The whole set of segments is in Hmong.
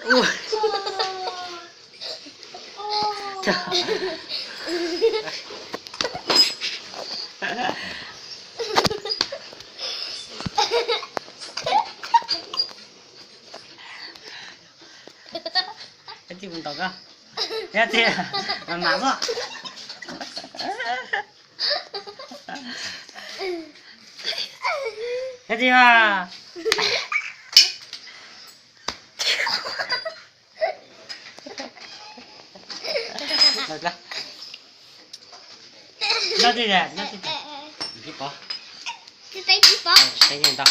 Ua. Tij mus ntaus koj. Yog tij, mas mas koj. Yog tij mas. Noj tij, noj tij. Tib pov. Tib ntau.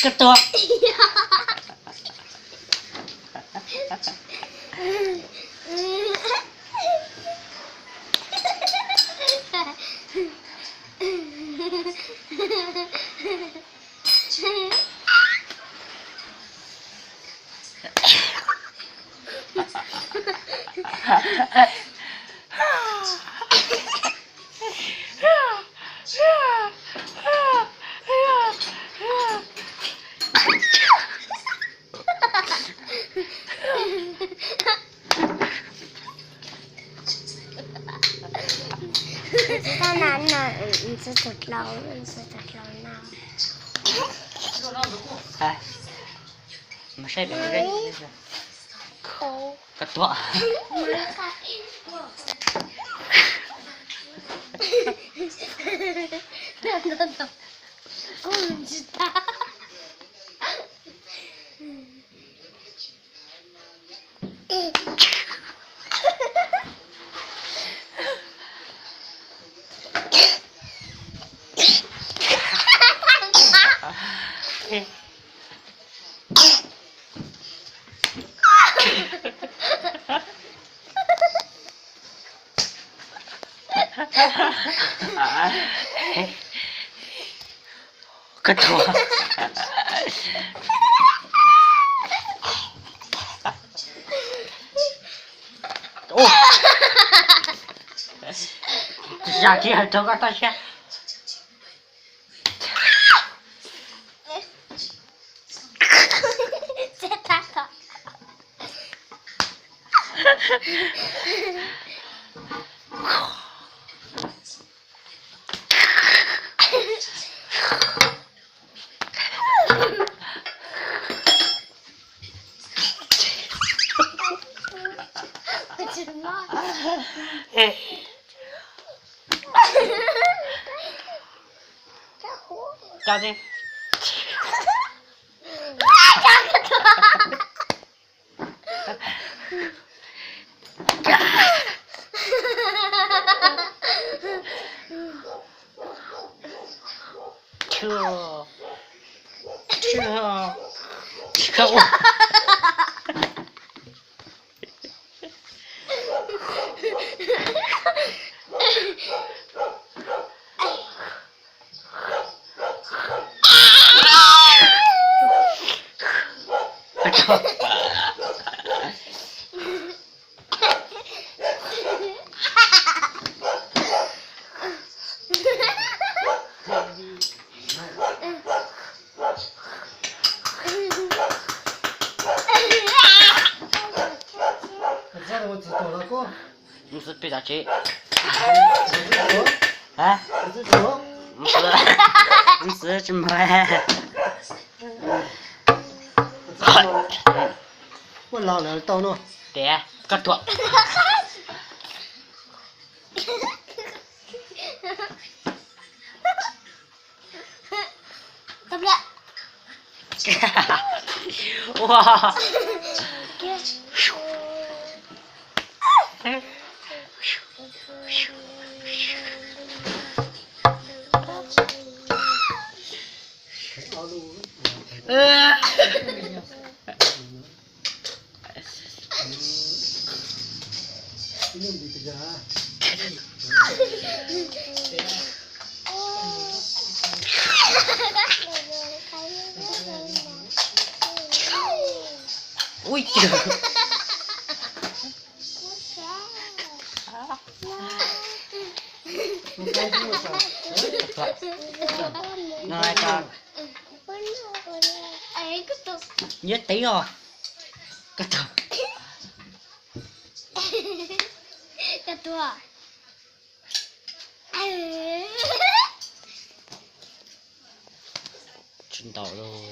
Koj tuag. Tsis tau na, no, tsis tau dlhau, tsis tau dlhau no. Mas saib pem, koj tuag. Koj tuag. Ua, zam kiag rau koj toj siab. Coj tij. Tsis, tsis, tsis khaub ua. Mus xwb peb tag tsev. Mus xwb tsis mus. Muaj los lawm tau no. Tias koj tuag. Ua. Ui, no, nyob teb os. Koj tau. Koj tuag. Tsis ntaus lauj.